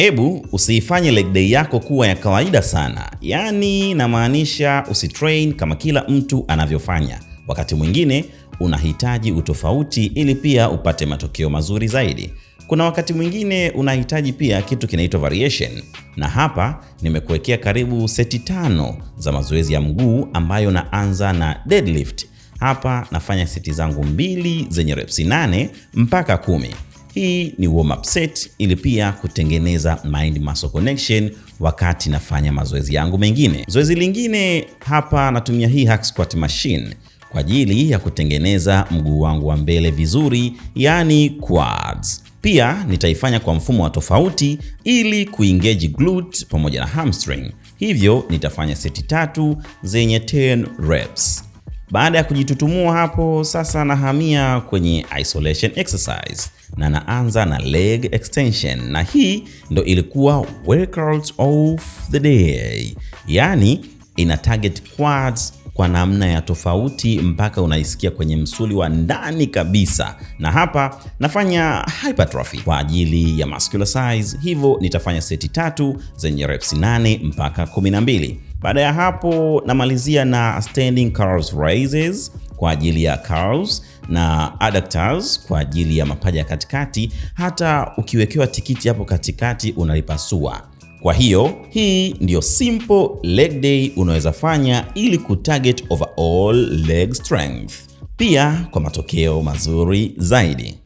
Ebu usiifanye leg day yako kuwa ya kawaida sana, yaani namaanisha usitrain kama kila mtu anavyofanya. Wakati mwingine unahitaji utofauti ili pia upate matokeo mazuri zaidi. Kuna wakati mwingine unahitaji pia kitu kinaitwa variation, na hapa nimekuwekea karibu seti tano za mazoezi ya mguu ambayo naanza na deadlift. Hapa nafanya seti zangu mbili zenye reps 8 mpaka 10. Hii ni warm up set ili pia kutengeneza mind muscle connection wakati nafanya mazoezi yangu mengine. Zoezi lingine hapa natumia hii hack squat machine kwa ajili ya kutengeneza mguu wangu wa mbele vizuri, yani quads. Pia nitaifanya kwa mfumo wa tofauti ili kuengage glute pamoja na hamstring. Hivyo nitafanya seti tatu zenye 10 reps. Baada ya kujitutumua hapo, sasa nahamia kwenye isolation exercise na naanza na leg extension, na hii ndo ilikuwa workout of the day, yaani ina target quads kwa namna ya tofauti mpaka unaisikia kwenye msuli wa ndani kabisa. Na hapa nafanya hypertrophy kwa ajili ya muscular size, hivyo nitafanya seti tatu zenye reps 8 mpaka 12. Baada ya hapo namalizia na standing calf raises kwa ajili ya calves na adductors kwa ajili ya mapaja ya katikati. Hata ukiwekewa tikiti hapo katikati unalipasua. Kwa hiyo hii ndiyo simple leg day unaweza fanya ili kutarget overall leg strength, pia kwa matokeo mazuri zaidi.